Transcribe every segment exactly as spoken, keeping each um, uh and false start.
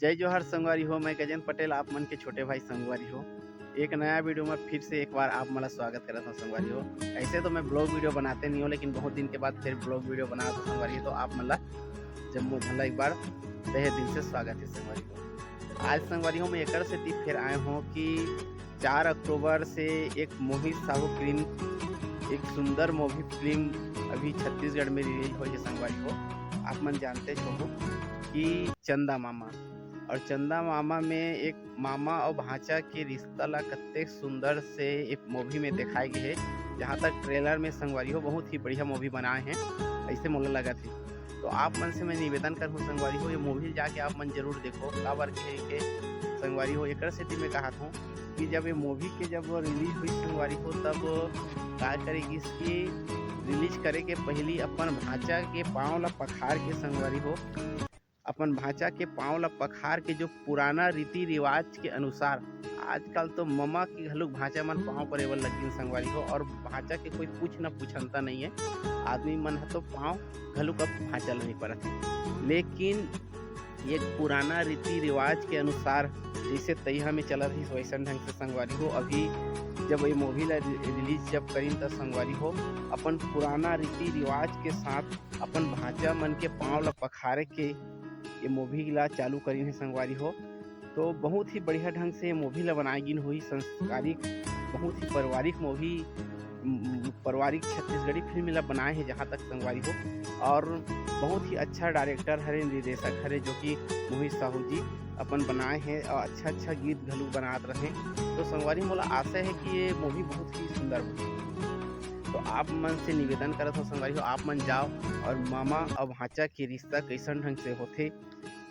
जय जोहार संगवारी हो, मैं गजेंद्र पटेल, आप मन के छोटे भाई संगवारी हो। एक नया वीडियो में फिर से एक बार आप मन ला स्वागत करत हूँ संगवारी हो। ऐसे तो मैं ब्लॉग वीडियो बनाते नहीं हूँ, लेकिन बहुत दिन के बाद फिर ब्लॉग वीडियो बनात हूँ संगवारी हो, तो आप मन ला जम्मो झन ला एक बार तहे दिल से स्वागत है संगवारी हो। आज संगवारी हो मैं एकर सेती फिर आए हूँ कि चार अक्टूबर से एक मोहित साहू फिल्म, एक सुंदर मूवी फिल्म अभी छत्तीसगढ़ में रिलीज होही संगवारी हो। आप मन जानते हो कि चंदा मामा, और चंदा मामा में एक मामा और भांचा के रिश्ता ला कत्ते सुंदर से एक मूवी में दिखाए गए है। जहाँ तक ट्रेलर में संगवारी हो बहुत ही बढ़िया मूवी बनाए हैं, ऐसे मोला लगत है। तो आप मन से मैं निवेदन करहूँ संगवारी हो, ये मूवी जाके आप मन जरूर देखो। काबर के, के संगवारी हो, एकर सेती मैं कहत हूँ कि जब ये मूवी के जब रिलीज हुई संगवारी हो, तब का करे गिस कि रिलीज करे के पहली अपन भांचा के पाँव ला पखार के संगवारी हो, अपन भांचा के पाँव ला पखार के जो पुराना रीति रिवाज के अनुसार, आजकल तो ममा के घलुक भांचा मन पाँव परे बर लग गिन संगवारी हो, और भांचा के कोई पूछ न पूछनता नहीं है, आदमी मन ह तो पाँव घलुक अब भांचा ल नहीं परत है। लेकिन एक पुराना रीति रिवाज के अनुसार जैसे तैहा में चलत रहिस वैसन ढंग से संगवारी हो, अभी जब ये मूवी ला रि-, रिलीज जब करिन त संगवारी हो अपन पुराना रीति रिवाज के साथ अपन भांचा मन के पाँव ला पखारे के ये मूवी ला चालू करिन है संगवारी हो। तो बहुत ही बढ़िया ढंग से ये मूवी ला बनाए गिन हुई, संस्कारिक, बहुत ही पारिवारिक मूवी, म, पारिवारिक छत्तीसगढ़ी फिल्म ला बनाए है जहाँ तक संगवारी हो। और बहुत ही अच्छा डायरेक्टर हरे, निर्देशक हरे, जो कि मोहित साहू जी अपन बनाए हैं और अच्छा अच्छा गीत घलू बनात रहे। तो संगवारी मोला आशा है कि ये मूवी बहुत ही सुंदर होगी। तो आप मन से निवेदन करत हो संगवारी हो, आप मन जाओ और मामा और भांचा के रिश्ता कैसन ढंग से होथे,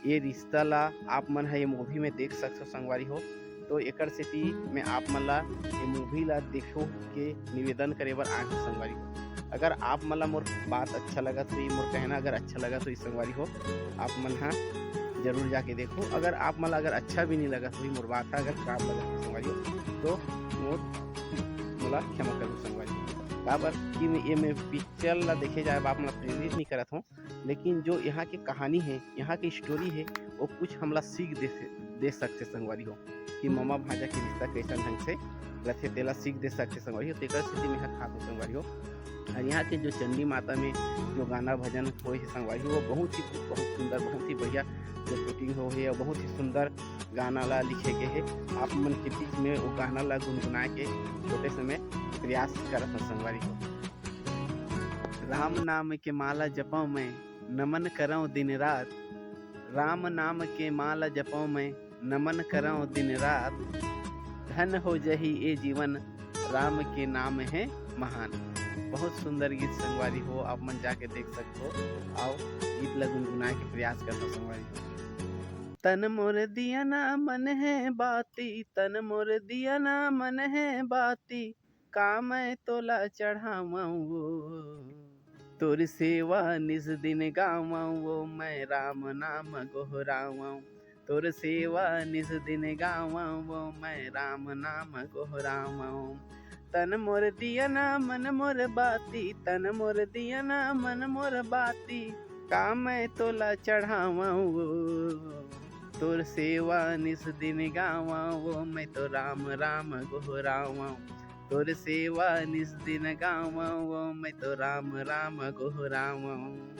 ये रिश्ता ला आप मन ह ये मूवी में देख सकथो संगवारी हो। तो एकर सेती मैं आप मन ला ये मूवी ला देखो के निवेदन करे बर आए हूँ संगवारी हो। अगर आप मन ला मोर बात अच्छा लगत होही, मोर कहना अगर अच्छा लगत होही संगवारी हो, आप मन ह जरूर जाके देखो। अगर आप मन ला अगर अच्छा भी नहीं लगत होही, मोर बात ह अगर खराब लगत होही संगवारी हो, तो मोर, मोला क्षमा करो संगवारी हो। काबर कि मैं, ये मैं पिक्चर ला देखे जाए बर आप मन ला प्रेरित नहीं करत हूँ, लेकिन जो यहाँ के कहानी है, यहाँ की स्टोरी है, वो कुछ हमला सीख दे से, दे सकथे संगवारी हो कि ममा भांजा के रिश्ता कैसन ढंग से रथे, तेला सीख दे सकथे संगवारी हो। तेकर सेती मैं ह खात हूँ संगवारी हो। और यहाँ के जो चंडी माता में जो गाना भजन होए हे संगवारी हो, वो बहुत ही, बहुत सुंदर, बहुत ही बढ़िया जो शूटिंग होए हे और बहुत ही सुंदर गाना ला लिखे गए हे। आप मन के बीच में वो गाना ला गुनगुनाए के छोटे से मैं प्रयास करत हूँ संगवारी हो। राम नाम के माला जपंव मैं, नमन करंव दिन रात। राम नाम के माला जपंव मैं, नमन करंव दिन रात। धन हो जही ए जीवन, राम के नाम हे महान। बहुत सुंदर गीत संगवारी हो, आप मन जाके देख सकथो। आओ, गीत ला गुनगुनाए के प्रयास करथो संगवारी हो। तन मोर दिया ना मन है बाती, तन मोर दिया ना मन है बाती, का मैं तोला चढ़ावंव वो। तोर सेवा निस दिन गावंव वो, मैं राम नाम गोहरावंव। तोर सेवा निस दिन गावंव वो, मैं राम नाम गोहरावंव। तन मोर दिया ना मन मोर बाती, तन मोर दिया ना मन मोर बाती, का मैं तोला चढ़ावंव वो। तोर सेवा निस दिन गावंव वो, मैं तो राम राम गोहरावंव। तोर सेवा निस दिन गावंव वो, मैं तो राम राम गोहरावंव।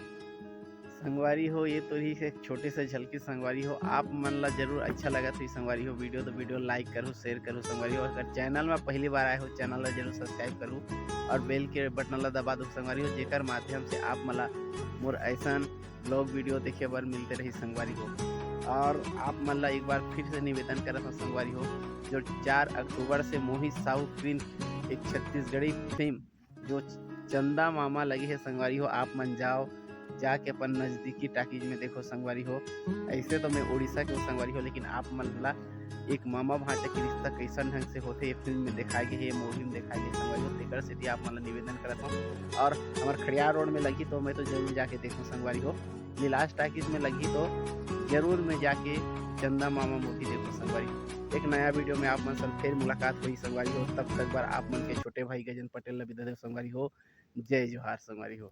संगवारी हो, ये तो रहिस एक छोटे से झलकी संगवारी हो। आप मन ला जरूर अच्छा लगत होही संगवारी हो वीडियो, तो वीडियो like करहू, share करहू संगवारी हो। अगर चैनल में पहली बार आए हो, चैनल ला जरूर subscribe करहू और bell के बटन ला दबा दो संगवारी हो, जेकर माध्यम से आप मन ला मोर ऐसन ब्लॉग वीडियो देखे बर मिलते रही संगवारी हो। और आप मन ला एक बार फिर से निवेदन करत हूँ संगवारी हो, जो चार अक्टूबर से मोहित साहू फिल्म, एक छत्तीसगढ़ी फिल्म जो चंदा मामा लगे हे संगवारी हो, आप मन जाओ, जाके अपन नजदीकी टाकीज में देखो संगवारी हो। ऐसे तो मैं उड़ीसा के हूँ संगवारी हो, लेकिन आप मन ला एक मामा भांचा के रिश्ता कैसन ढंग से होथे, ये फिल्म में दिखाए गए हे, ये मूवी में दिखाए गए हे संगवारी हो। तेकर सेती आप मन ला निवेदन करत हूँ। और हमर खड़ियार रोड में लगही तो मैं तो जरूर जाके देखूँ संगवारी हो। नीलाश टाकीज में लगही तो जरूर मैं जाके चंदा मामा मूवी देखूँ संगवारी हो। एक नया वीडियो में आप मन से फिर मुलाकात होही संगवारी हो। तब तक बर आप मन के छोटे भाई गजेंद्र पटेल ला विदा देव संगवारी हो। जय जोहार संगवारी हो।